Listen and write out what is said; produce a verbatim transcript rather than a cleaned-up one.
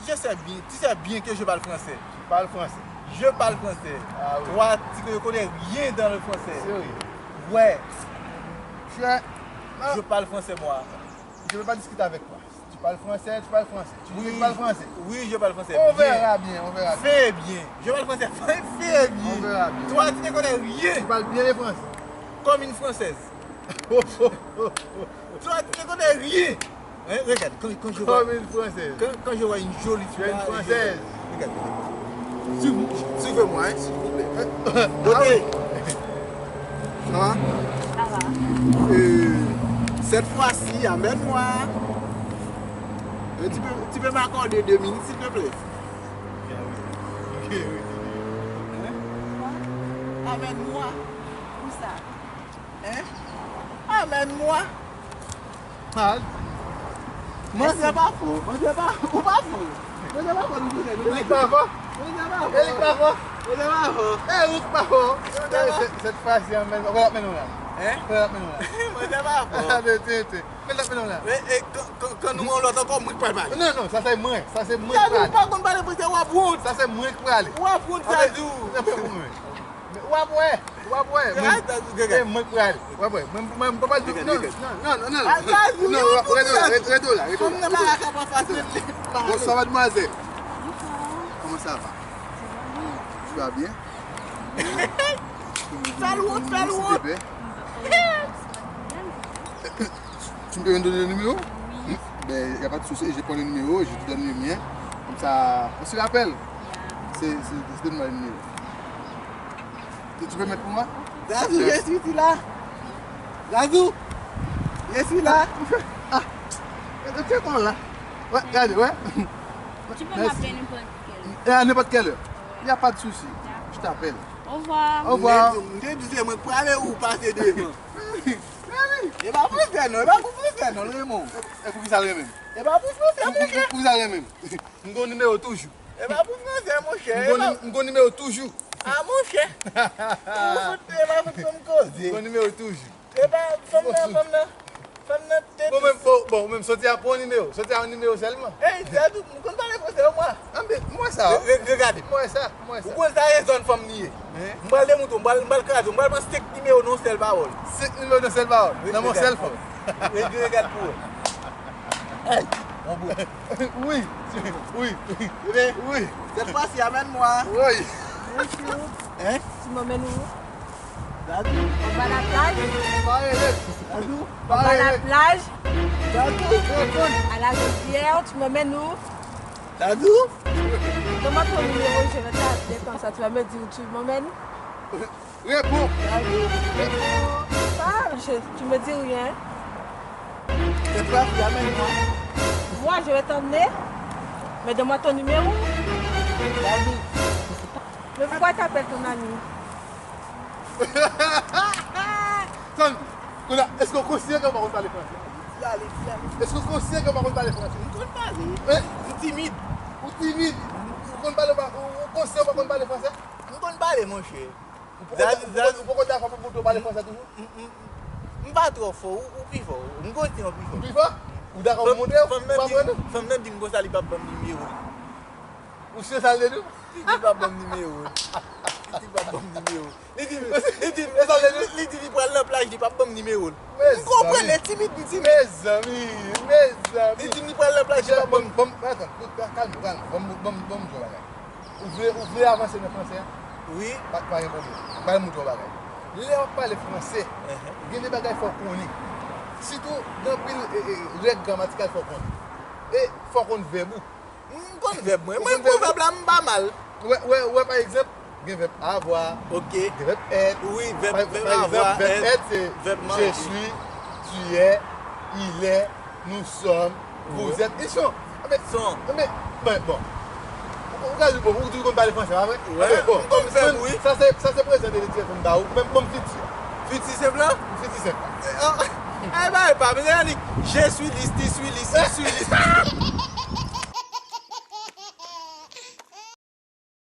Je sais bien, tu sais bien que je parle français. Tu parles français. Je parle français. Ah oui. Toi, tu ne connais rien dans le français. Sérieux. Ouais. Je, je parle français, moi. Je ne veux pas discuter avec toi. Tu parles français, tu parles français. Tu dis que tu parles français. Oui, je parle français. On verra bien, on verra bien. Fais bien. Je parle français. Fais bien. On verra bien. Toi, tu ne connais rien. Tu parles bien le français. Comme une Française. Toi, tu ne connais rien. Hein, regarde, quand, quand je vois, comme une Française. Quand, quand je vois une jolie fille, tu es une Française. Regarde, regarde. Suivez-moi, hein, s'il vous plaît. Hein? Beauté. Ça va? Ça va. Euh, cette fois-ci, amène-moi. Euh, tu peux, tu peux m'accorder deux minutes, s'il te plaît? Hein? Amène-moi. Où ça? Hein? Amène-moi. Mal. Mwen se pa fou. Mwen se pa, ou pa fou. Mwen se pa fou, nou koute, nou pa fou. Elik pa fò. Mwen se pa fò. Elik pa fò. Mwen se pa fò. Elik pa fò. Cette fois-ci, amène-moi. Kote ap mennen w la? Hein? Kote ap mennen w la? Mwen se pa fò. Tete, tete. Kote ap mennen w la? E, e, kan, kan, kan nou wè yon lòt ankò, mwen k pral pale. Non, non, sa se mwen. Sa se mwen k prale. Ou pa konn pale fransè, w ap wont. Sa se mwen k prale. W ap wont, Zazou. Anfen, anfen pou mwen. W ap wè, w ap wè. Mwen, e mwen k prale. W ap wè. Mwen, mwen, mwen pa di non, non, non, non, non. Non, w ap rete la, rete, rete la, rete la. Fanm nan pa ka pa fasil. Bonsoir, mademoiselle. Comment ça va? Tu vas bien? Fè l wont, fè l wont. Tu peux me donner le numéro? Oui. Ben, y a pas de souci, je prends le numéro, je te donne le mien. Comme ça, on se rappelle. Yeah. C'est, c'est, c'est donne-moi le numéro. Tu, tu peux mettre pour moi? Zazou, je suis là. Zazou, je suis là. Ah, tu es là? Ouais, regardez, ouais. Tu peux m'appeler n'importe quelle heure. Et à n'importe quelle heure. Il n'y a pas de souci. D'accord. Je t'appelle. Au revoir. Au revoir. M te di, m te di se mwen k prale ou pase devan. E pa pou fransè non, e pa pou fransè non, Raymond. E pou ki sa l renmen m? E pa pou fransè, monchè. Pou ki sa l renmen m? M gon nimewo toujou. E pa pou fransè, monchè. M gon, m gon nimewo toujou. A, monchè. Ou fout, e pa fout pou m koze. M gon nimewo toujou. E pa, fanm nan, fanm nan, fanm nan te... Bon, men, bon, bon, men, soti a pran nimewo. Soti a yon nimewo sèlman. Ey, Zazou, m konn pale fransè, mwen. Anben, mwen sa. Re-, re-, regade. Mwen sa, mwen sa. Ou konn sa e zòn fanm li ye. Hein? M pral demoutre w, m pral, m pral kraze w, m pral pran senk nimewo nan yon sèl pawòl. Senk nimewo nan yon sèl pawòl? Nan yon sèl fanm. Re-, re-, regade pou wè. Ey, mon bout. Oui, oui, oui. Cette fois-ci, amène-moi. Oui. Bonjour. Hein? Tu m'emmènes où? Dadou. On va à la plage. Parele. Dadou. On va à la plage. Dadou, telefòn. À la rivière, tu m'emmènes où? Dadou. Donne-moi ton numéro, je vais t'appeler comme ça, tu vas me dire où tu m'emmènes. Réponds. Dadou, réponds. Ah, je, tu me dis rien. Cette fois-ci, amène-moi. Moi, je vais t'emmener. Mais donne-moi ton numéro. Dadou. Mais pourquoi tu appelles ton ami? Tann, kounye a, èske w konsyan ke w pa konn pale fransè? Di ale, di ale. Èske w konsyan ke w pa konn pale fransè? M konn pale. Hein? M timid. Ou timid? Ou konn pale, ou pa, ou, ou konsyan w pa konn pale fransè? M konn pale, monchè. Ou poko, ou poko, ou poko dakò pou, pou w pale fransè toujou? M, m, m, m pa twò fò, ou, ou pi fò. M gon ti jan pi fò. Ou pi fò? Ou dakò pou montre w? Ou pa pran nou? Fanm nan di m konsa li p ap ban m nimewo l. Ou si sa l te di w? Li di l p ap ban m nimewo l. Li di l p ap ban m nimewo l. Li di, li di, li di li pral nan plaj, li p ap ban m nimewo l. M konprann, li timid, li timid. Mezanmi, mezanmi. Li di m li pral nan plaj, li p ap ban m. Bon, bon, bon, atann, kalme w, kalme w. Ban m, ban m, ban m di w yon bagay. Ou vle, ou vle avanse nan fransè a? Wi. Pa, pa gen pwoblèm. Bay m di w yon bagay. Lè w ap pale fransè, gen de bagay fò w konnen. Sitou, gen anpil, e, e, règ gramatikal fò w konnen. E fò w konn vèb ou. M konn vèb mwen. Mwen, pwovèb la, m pa mal. Ou wè, ou wè, ou wè, pa egzanp, gen vèb avoir, gen vèb être. Wi, vèb, vèb avoir, être, vèb manger. Je suis, tu es, il est, nous sommes, vous êtes, ils sont. Enben, enben, bon. Ou ka di, bon, ou di w konn pale fransè, pa vre? Wi, m konn vèb, wi. Sa se, sa se prezan de leti fè m ba ou, men bon, fiti. Fiti senp la? Fiti senp la. E, ba, e pa, mezanmi, je suis, li, li suis, li, li suis, li.